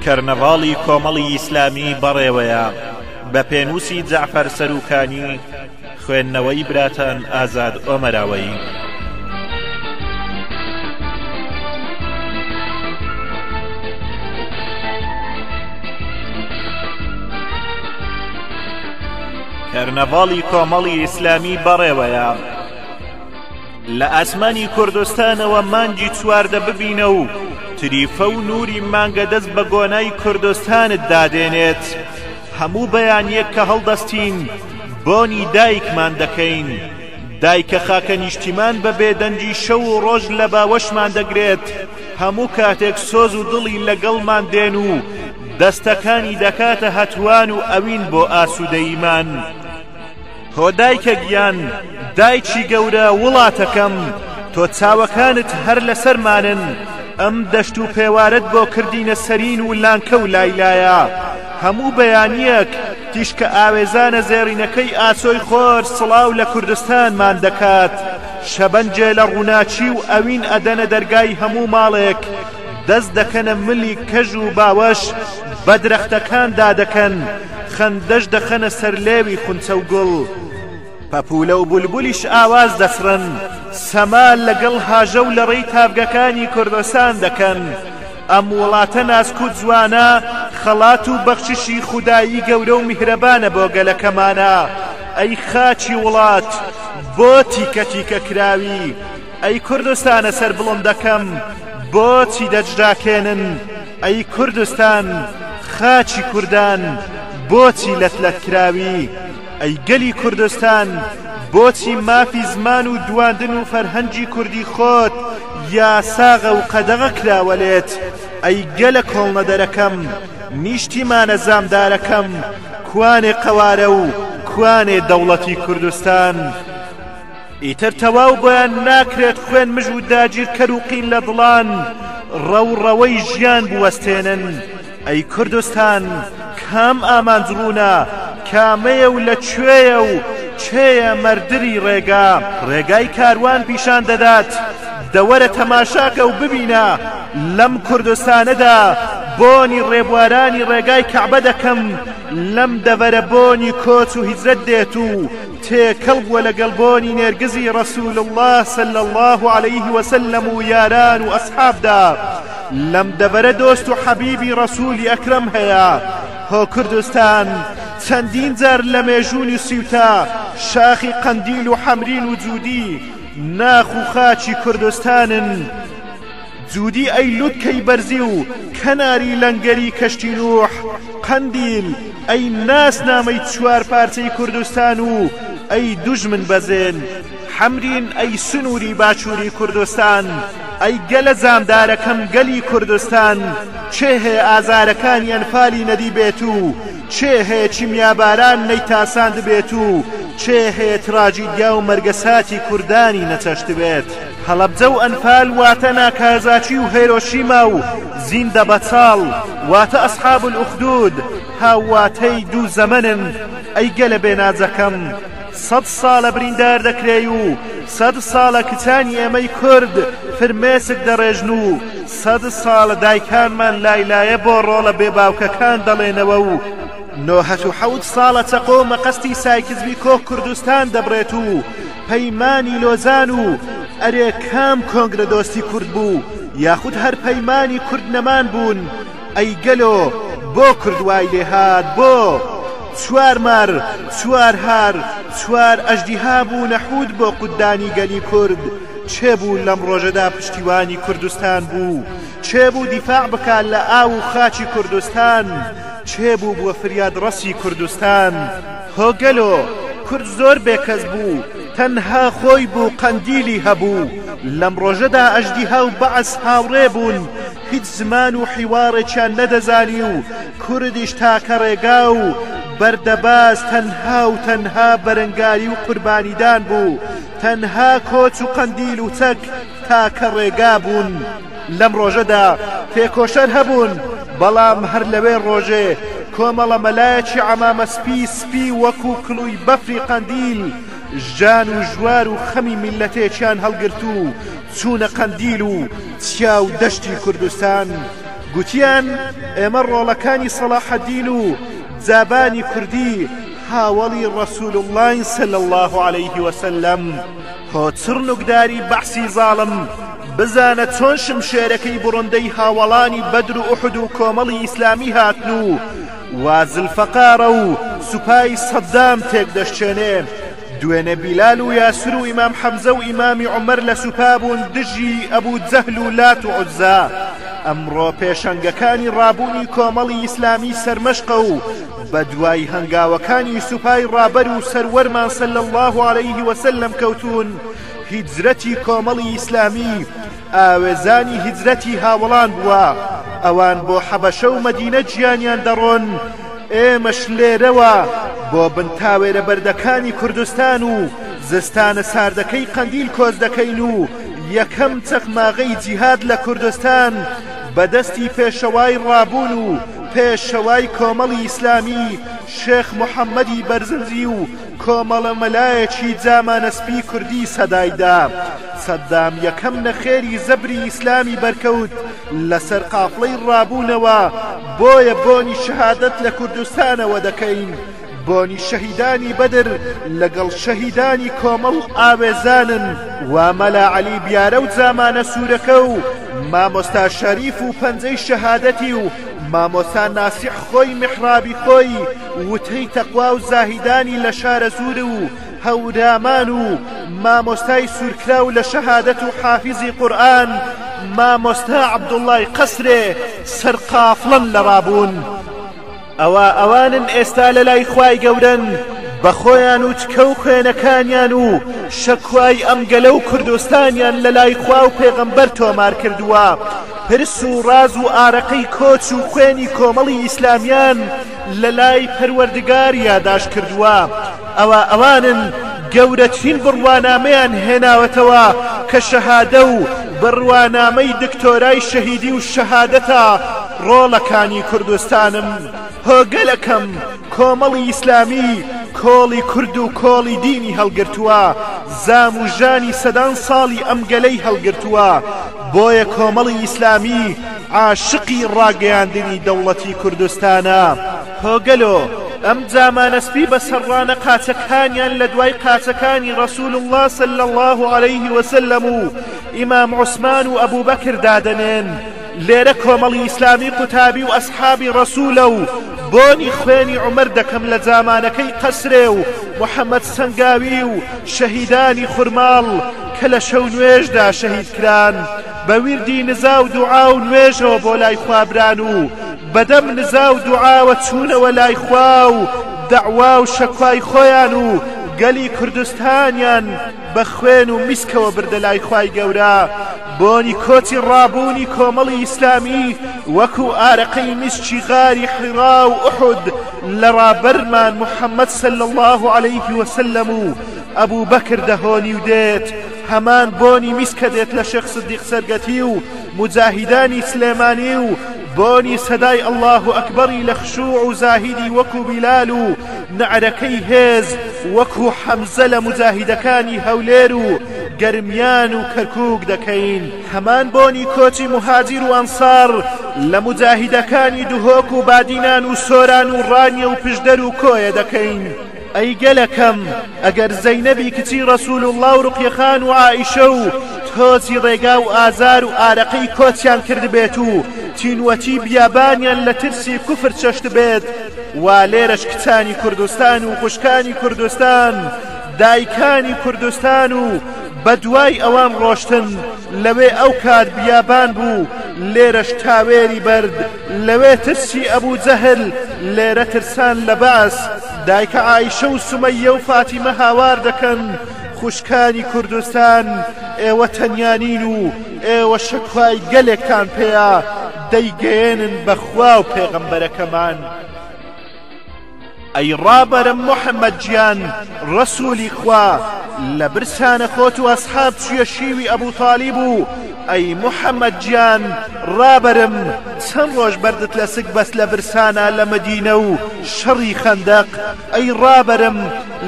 کەرنەڤاڵی کۆمەڵی ئیسلامی بەڕێوەیە بە پێنووسی جەعفەر سەروکانی خوێندنەوەی براتان ئازاد ئۆمەراوەیی. کەرنەڤاڵی کۆمەڵی ئیسلامی بەڕێوەیە. لە ئاسمانی کوردستانەوە مانگی 14 ببینە و تریفە و نوری مانگە دەست بە گۆنای کوردستانت دادێنێت. هەموو بەیانیەک کە هەڵدەستین بۆنی دایکمان دەکەین. دایکە خاکە نیشتیمان بە بێدەنگی شەو و ڕۆژ لە باوەشمان دەگرێت، هەموو کاتێک سۆز و دڵی لەگەڵمان دێن و دەستەکانی دەکاتە هەتوان و ئەوین بۆ ئاسوودەییمان. هۆ دایکە گیان، دایکی گەورە، وڵاتەکەم، تۆ چاوەکانت هەر لەسەرمانن، ئەم دەشت و پێوارەت بۆ کردینە سەرین و لانکە و لایلایە. هەموو بەیانییەک تیشکە ئاوێزانە زێڕینەکەی ئاسۆی خۆر سڵاو لە کوردستانمان دەکات، شەبەنجێ لە ڕووناکی و ئەوین ئەدەنە دەرگای هەموو ماڵێک، دەست دەکەنە ملی کەژ و باوەش بە درەختەکاندا دەکەن، خەندەش دەخەنە سەر لێوی خونچە و گوڵ. پەپوولە و بولبولیش ئاواز دەسڕن، سەما لەگەڵ هاژە و لەڕەی تاڤگەکانی کوردستان دەکەن. ئەم وڵاتە ناسک و جوانە خەڵات و بەخششی خودایی گەورە و میهرەبانە بۆ گەلەکەمانە. ئەی خاکی وڵات بۆ تیکە تیکە کراوی؟ ئەی کوردستانە سەربڵندەکەم بۆچی دەجراکێنن؟ ئەی کوردستان خاکی کوردان بۆچی لەت لەت کراوی؟ ئەی گەلی کوردستان بۆچی مافی زمان و دواندن و فەرهەنگی کوردی خۆت یاساغە و قەدەغە کراوە لێت؟ ئەی گەلە کۆڵنەدەرەکەم، نیشتیمانە زامدارەکەم، کوانێ قەوارە و کوانێ دەوڵەتی کوردستان؟ ئیتر تەواو بۆیان ناکرێت خوێن مژ و داگیرکەر و قین لە دڵان ڕەوڕەوەی ژیان بوەستێنن. ئەی کوردستان کام ئامانج ڕوونە، کامەیە و لە کوێیە و کێیە مەردری ڕێگا؟ ڕێگای کاروان پیشان دەدات، دەوەرە تەماشاکە و ببینە لەم کوردستانەدا بۆنی ڕێبوارانی ڕێگای کەعبە دەکەم، لەم دەڤەرە بۆنی کۆچ و هیجرەت دێت و تێکەڵ بووە لەگەڵ بۆنی نێرگزی ڕەسول اللە صلی اللە علیه وسلم و یاران و ئەسحابدا. لەم دەڤەرە دۆست و حەبیبی ڕەسولی ئەکرەم هەیە. هۆ کوردستان چەندین جار لە مێژوو نووسیوتە شاخی قەندیل و حەمرین و جودی ناخ و خاکی کوردستانن. جودی ئەی لوتکەی بەرزی و کەناری لەنگەری کەشتی نوح، قەندیل ئەی ناسنامەی چوارپارچەی کوردستان و ئەی دوژمن بەزێن، حەمرین ئەی سنووری باچووری کوردستان، ئەی گەلە زامدارەکەم گەلی کوردستان، کێ هەیە ئازارەکانی ئەنفالی نەدیبێت و کێ هەیە کیمیاباران نەیتاساندبێت و کێ هەیە تراجیدیا و مەرگەساتی کوردانی نەچەشتبێت؟ هەڵەبجە و ئەنفال واتە ناکازاکی و هێرۆشیما و زیندەبەچاڵ واتە ئەسحاب الاخدود هاوواتەی دوو زەمەنن ئەی گەلە بێنازەکەم سەد ساڵە بریندار دەکرێی و سەد ساڵە کچانی ئێمەی کورد فرمێسک دەڕێژن و سەد ساڵە دایکانمان لایلایە بۆ ڕۆڵە بێ باوکەکان دەڵێنەوە و 97 ساڵە چەقۆ مەقەستی سایکزبی کۆ کوردستان دەبڕێت و پەیمانی لۆزان و ئەرێ کام کۆنگرە دۆستی کورد بوو یاخود هەر پەیمانی کورد نەمان بوون ئەی گەلۆ بۆ کورد وای لێ هات بۆ چوار مار چوار هار چوار ئەژدیها بوونە حوت بۆ قوتدانی گەلی کورد کێ بوو لەم ڕۆژەدا پشتیوانی کوردستان بوو کێ بوو دیفاع بکات لە ئاو و خاکی کوردستان کێ بوو بووە فریادڕەسی کوردستان هۆ گەلۆ کورد زۆر بێکەس بوو تەنها خۆی بوو قەندیلی هەبوو لەم ڕۆژەدا ئەژدیها و بەعس هاوڕێ بوون هیچ زمان و حیواڕێکیان نەدەزانی و کوردیش تاکە ڕێگا و بەردەباز تەنها و تەنها بەرەنگاری و قوربانیدان بوو تەنها کۆچ و قەندیل و چەک تاکە ڕێگا بوون لەم ڕۆژەدا تێکۆشەر هەبوون بەڵام هەر لەوێ ڕۆژێ کۆمەڵە مەلایەکی عەمامە سپی سپی وەکو کڵوی بەفری قەندیل ژان و ژوار و خەمی میللەتێکیان هەڵگرت و چوونە قەندیل و چیا و دەشتی کوردستان. گوتیان ئێمە ڕۆڵەکانی سەڵاحەدین و جابانی کوردی هاوەڵی ڕەسول اللەین صلی اللە علیه وسلم. هۆ چڕنوکداری بەعسی زاڵم، بزانە چۆن شمشێرەکەی بڕندەی هاوەڵانی بەدر و ئوحد و کۆمەڵی ئیسلامی هاتن و وا زلفەقارە و سوپای سەدام تێکدەشکێنێ. دوێنێ بیلال و یاسر و ئیمام حەمزە و ئیمامی عومەر لە سوپا بوون دژی ئەبو جەهل و لات و عوزا. ئەمڕۆ پێشەنگەکانی ڕابوونی کۆمەڵی ئیسلامی سەرمەشقە و بە دوای هەنگاوەکانی سوپای ڕابەر و سەروەرمان صلی اللە علیه وسلم کەوتوون، هیجرەتی کۆمەڵی ئیسلامی ئاوێزانی هیجرەتی هاوەڵان بووە، ئەوان بۆ حەبەشە و مەدینە گیانیان دەڕۆن، ئێمەش لێرەوە بۆ بن تاوێرە بەردەکانی کوردستان و زستانە ساردەکەی قەندیل کۆچ دەکەین و یەکەم چەقماغەی جیهاد لە کوردستان بە دەستی پێشەوای ڕابوون و پێشەوای کۆمەڵی ئیسلامی شێخ محەممەدی بەرزنجی و کۆمەڵە مەلایەکی جامانەسپی کوردی سەدای دا. سەدام یەکەم نەخێری زەبری ئیسلامی بەرکەوت لەسەر قافڵەی ڕابوونەوە، بۆیە بۆنی شەهادەت لە کوردستانەوە دەکەین. بۆنی شەهیدانی بەدر لەگەڵ شەهیدانی کۆمەڵ ئاوێزانن، وا مەلا عەلی بیارە و جامانە سوورەکە و مامۆستا شەریف و پەنجەی شەهادەتی و مامۆستا ناسیح خۆی میحرابی خۆی وتەی تەقوا و زاهیدانی لە شارەزوور و هەورامان و مامۆستای سوورکراو لە شەهادەت و حافیزی قورئان مامۆستا عەبدوڵڵای قەسرێ سەرقافڵەن لە ڕابوون. ئەوا ئەوانن ئێستا لە لای خوای گەورەن بە خۆیان و چکە و خوێنەکانیان و شەکوای ئەم گەلە و کوردستانیان لە لای خوا و پێغەمبەر تۆمار کردووە پرس و ڕاز و ئارەقەی کۆچ و خوێنی کۆمەڵی ئیسلامیان لە لای پەروەردگار یاداشت کردووە ئەوا ئەوانن گەورەترین بڕوانامەیان هێناوەتەوە کە شەهادە و بڕوانامەی دکتۆرای شەهیدی و شەهادەتە ڕۆڵەکانی کوردستانم هۆ گەلەکەم کۆمەڵی ئیسلامی کۆڵی کورد و کۆڵی دینی هەڵگرتووە زام و ژانی سەدان ساڵی ئەم گەلەی هەڵگرتووە بۆیە کۆمەڵی ئیسلامی عاشقی ڕاگەیاندنی دەوڵەتی کوردستانە. هۆ گەلۆ ئەم جامانە سپی بەسەر ڕانە قاچەکانیان لە دوای قاچەکانی ڕەسول اللە صلی اللە علیه وسلم و ئیمام عوسمان و ئەبوبەکر دادەنێن لێرە کۆمەڵی ئیسلامی قوتابی و ئەسحابی ڕەسولە و بۆنی خوێنی عومەر دەکەم لە جامانەکەی قەسرێ و محەمەد سەنگاوی و شەهیدانی خورماڵ کە لە شەو نوێژدا شەهید کران بە ویردی نزا و دوعا و نوێژەوە بۆ لای خوا بران و بەدەم نزا و دوعاوە چوونەوە لای خوا و دەعوا و شەکوای خۆیان و گەلی کوردستانیان بە خوێن و میسکەوە بردە لای خوای گەورە بۆنی کۆچی ڕابوونی کۆمەڵی ئیسلامی وەکو ئارەقەی میسکی غاری حیڕا و ئوحود لە ڕابەرمان محەممەد صلی الله علیه وسلم و ئەبوو بەکر دەهۆنی و دێت هەمان بۆنی میسکە دێت لە شێخ سدیق سەرگەتی و موجاهیدانی سلێمانی و بۆنی سەدای اللە اکبری لە خشوع و زاهیدی وەکو بیلال و نەعرەکەی هێز وەکو حەمزە لە موجاهیدەکانی هەولێر و گەرمیان و کەرکوک دەکەین هەمان بۆنی کۆچی موهاجیر و ئەنسار لە موجاهیدەکانی دهۆک و بادینان و سۆران و ڕانیە و پشدەر و کۆیە دەکەین. ئەی گەلەکەم ئەگەر زەینەبی کچی ڕەسول اللە و ڕوقیە خان و عائیشە و تۆزی ڕێگا و ئازار و ئارەقەی کۆچیان کردبێت و تینوەتی بیابانیان لە ترسی کوفر چەشتبێت وا لێرەش کچانی کوردستان و خوشکانی کوردستان دایکانی کوردستان و بەدوای ئەوان ڕۆشتن لەوێ ئەو کات بیابان بوو لێرەش تاوێری بەرد لەوێ ترسی ئەبوو جەهل لێرە ترسان لە بەعس دایکە عائیشە و سومەیە و فاتیمە هاوار دەکەن خوشکانی کوردستان ئێوە تەنیا نین و ئێوە شەکوای گەلێکتان پێیە دەیگەیەنن بە خوا و پێغەمبەرەکەمان. ئەی ڕابەرم محەممەد گیان ڕەسوولی خوا لە برسانە خۆت و ئەسحاب چویە شیوی ئەبوو تالیب و ئەی محەممەد گیان ڕابەرم چەند ڕۆژ بەردت لە سک بەست لە برسانا لە مەدینە و شەڕی خەندەق ئەی ڕابەرم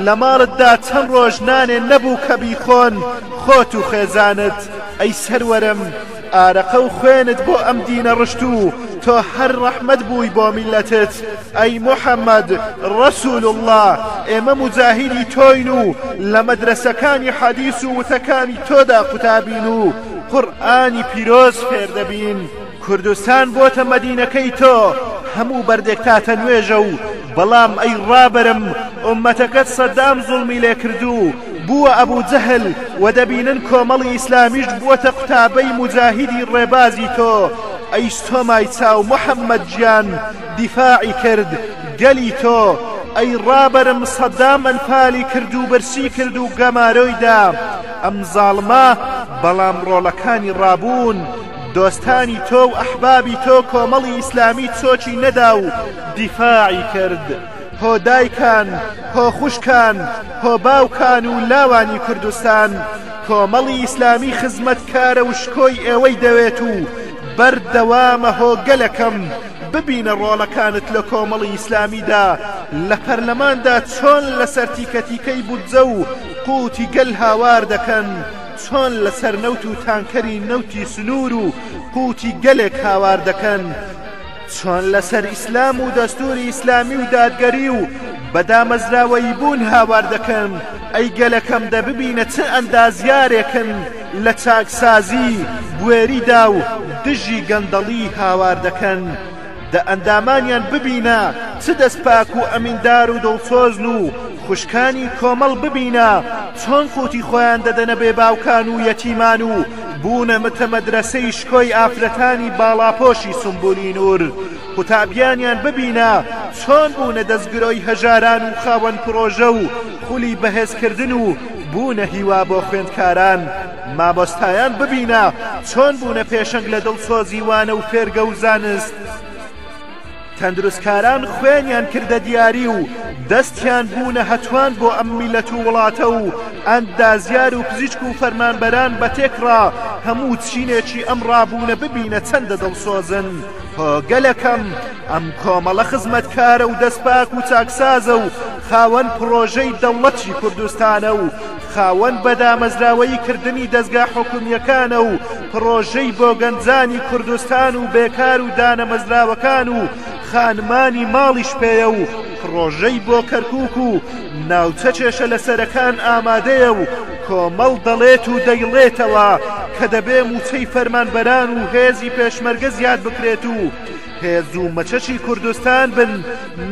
لە ماڵتدا چەند ڕۆژ نانێ نەبوو کە بیخۆن خۆت و خێزانت ئەی سەروەرم. ئارەقە و خوێنت بۆ ئەم دینە ڕشت و تۆ هەر ڕەحمەت بووی بۆ میللەتت. ئەی محەممەد ڕەسول اللە ئێمە موجاهیدی تۆین و لە مەدرەسەکانی حەدیس و وتەکانی تۆدا قوتابین و قورئانی پیرۆز فێر دەبین. کوردستان بۆتە مەدینەکەی تۆ هەموو بەردێک تاتە نوێژە و بەڵام ئەی ڕابەرم ئوممەتەکەت سەدام زوڵمی لێکرد و بووە ئەبو جەهل و دەبینن کۆمەڵی ئیسلامیش بووەتە قوتابەی موجاهیدی ڕێبازی تۆ ئەی سۆمای چاو محەممەد گیان دیفاعی کرد گەلی تۆ ئەی ڕابەرم سەدام ئەنفالی کرد و برسی کرد و گەمارۆی دا ئەم زاڵمە بەڵام ڕۆڵەکانی ڕابوون دۆستانی تۆ و ئەحبابی تۆ کۆمەڵی ئیسلامی چۆکی نەدا و دیفاعی کرد. هۆ دایکان، هۆ خوشکان، هۆ باوکان و لاوانی کوردستان، کۆمەڵی ئیسلامی خزمەتکارە و شکۆی ئێوەی دەوێت و بەردەوامە هۆ گەلەکەم، ببینە ڕۆڵەکانت لە کۆمەڵی ئیسلامیدا لە پەرلەماندا چۆن لەسەر تیکە تیکەی بودجە و قوتی گەل هاوار دەکەن، چۆن لەسەر نەوت و تانکەری نەوتی سنوور و قوتی گەلێک هاوار دەکەن، چۆن لەسەر ئیسلام و دەستوری ئیسلامی و دادگەری و بە دامەزراوەیی بوون هاوار دەکەن، ئەی گەلەکەم دە ببینە چ ئەندازیارێکن لە چاکسازی، بوێریدا و دژی گەندەڵی هاوار دەکەن. دە ئەندامانیان ببینە چ دەست پاک و ئەمیندار و دڵسۆزن و خوشکانی کۆمەڵ ببینە چۆن قوتی خۆیان دەدەنە بێ باوکان و یەتیمان و بوونە متە مەدرەسەی شکۆی ئافرەتانی باڵاپۆشی سومبولی نور قوتابیانیان ببینە چۆن بوونە دەستگرۆی هەژاران و خاوەن پرۆژە و خولی بەهێزکردن و بوونە هیوا بۆ خوێندکاران مامۆستایان ببینە چۆن بوونە پێشەنگ لە دڵسۆزی وانە و فێرگە و زانست. تەندروستکاران خوێنیان کردە دیاری و دەستیان بوونە هەتوان بۆ ئەم میلەت و وڵاتە و ئەندازیار و پزیشک و فەرمانبەران بە تێکڕا هەموو چینێکی ئەم ڕابوونە ببینە چەندە دڵسۆزن. هۆ گەلەکەم ئەم کۆمەڵە خزمەتکارە و دەستپاک و چاکسازە و خاوەن پڕۆژەی دەوڵەتی کوردستانە و خاوەن بە دامەزراوەیی کردنی دەزگا حکومییەکانە و پڕۆژەی بۆ گەنجانی کوردستان و بێکار و دانەمەزراوەکان و خانمانی ماڵیش پێیە و پڕۆژەی بۆ کەرکوک و ناوچە کێشە لەسەرەکان ئامادەیە و کۆمەڵ دەڵێت و دەیڵێتەوە کە دەبێ مووچەی فەرمانبەران و هێزی پێشمەرگە زیاد بکرێت و هێز و مەچەکی کوردستان بن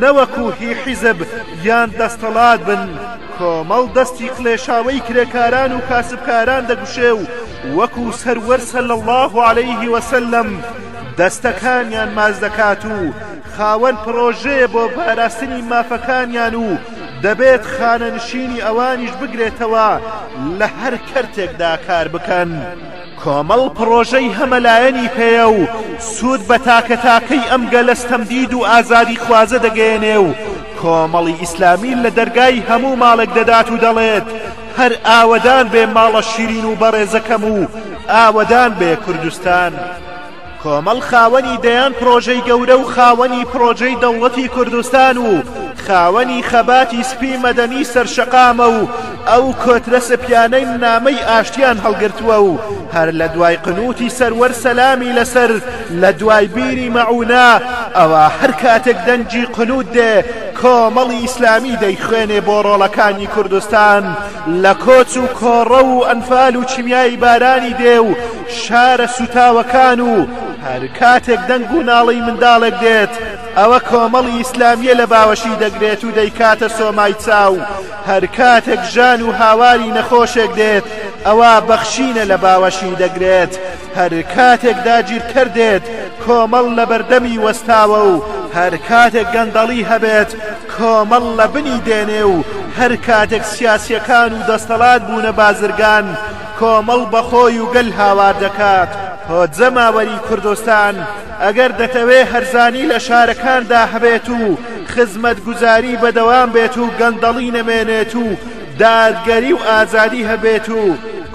نەوەکو هی حیزب یان دەستەڵات بن. کۆمەڵ دەستی کڵێشاوەی کرێکاران و کاسبکاران دەگوشێ و وەکو سەروەر صلی اللە علیه وسلم دەستەکانیان ماچ دەکات و خاوەن پڕۆژەیە بۆ پاراستنی مافەکانیان و دەبێت خانەنشینی ئەوانیش بگرێتەوە لە هەر کەرتێکدا کار بکەن. کۆمەڵ پڕۆژەی هەمەلایەنی پێیە و سوود بە تاکە تاکەی ئەم گەلە ستەمدید و ئازادیخوازە دەگەیەنێ و کۆمەڵی ئیسلامی لە دەرگای هەموو ماڵێک دەدات و دەڵێت هەر ئاوەدان بێ ماڵە شیرین و بەڕێزەکەم و ئاوەدان بێ کوردستان. کۆمەڵ خاوەنی دەیان پرۆژەی گەورە و خاوەنی پرۆژەی دەوڵەتی کوردستان و خاوەنی خەباتی سپی مەدەنی سەرشەقامە و ئەو کۆترە سپیانەی نامەی ئاشتیان هەڵگرتووە و هەر لە دوای قنوتی سەروەر سەلامی لەسەر لە دوای بیری مەعونە ئەوە هەر کاتێک دەنگی قنوت دێ کۆمەڵی ئیسلامی دەیخوێنێ بۆ ڕۆڵەکانی کوردستان لە کۆچ و کۆڕەو و ئەنفال و کیمیایی بارانی دێ و شارە سوتاوەکان و هەر کاتێک دەنگ و ناڵەی منداڵێک دێت ئەوە کۆمەڵی ئیسلامیە لە باوەشی دەگرێت و دەیکاتە سۆمای چاو هەر کاتێک ژان و هاواری نەخۆشێک دێت ئەوە بەخشینە لە باوەشی دەگرێت هەر کاتێک داگیرکەر دێت کۆمەڵ لە بەردەمی وەستاوە و هەر کاتێک گەندەڵی هەبێت کۆمەڵ لە بنی دێنێ و هەر کاتێک سیاسیەکان و دەستەڵات بوونە بازرگان کۆمەڵ بە خۆی و گەل هاوار دەکات هۆ جەماوەری کوردستان ئەگەر دەتەوێ هەرزانی لە شارەکاندا هەبێت و خزمەتگوزاری بەدەوام بێت و گەندەڵی نەمێنێت و دادگەری و ئازادی هەبێت و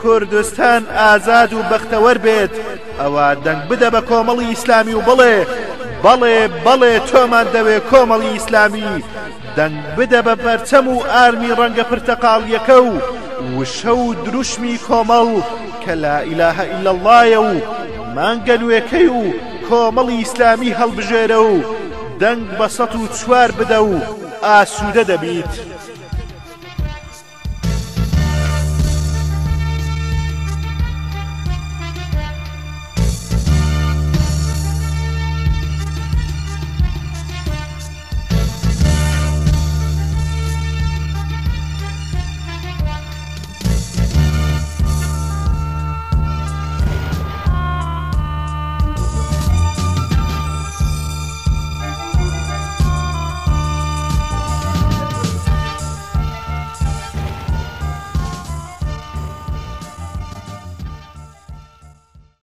کوردستان ئازاد و بەختەوەر بێت ئەوە دەنگ بدە بە کۆمەڵی ئیسلامی و بڵێ بەڵێ بەڵێ تۆمان دەوێ کۆمەڵی ئیسلامی دەنگ بدە بە پەرچەم و ئارمی ڕەنگە پرتەقاڵیەکە و وشە و دروشمی کۆمەڵ کە لا ئیلاهە ئیلا اللەیە و. مانگە نوێکەی و کۆمەڵی ئیسلامی هەڵبژێرە و دەنگ بە 104 بدە و ئاسوودە دەبیت.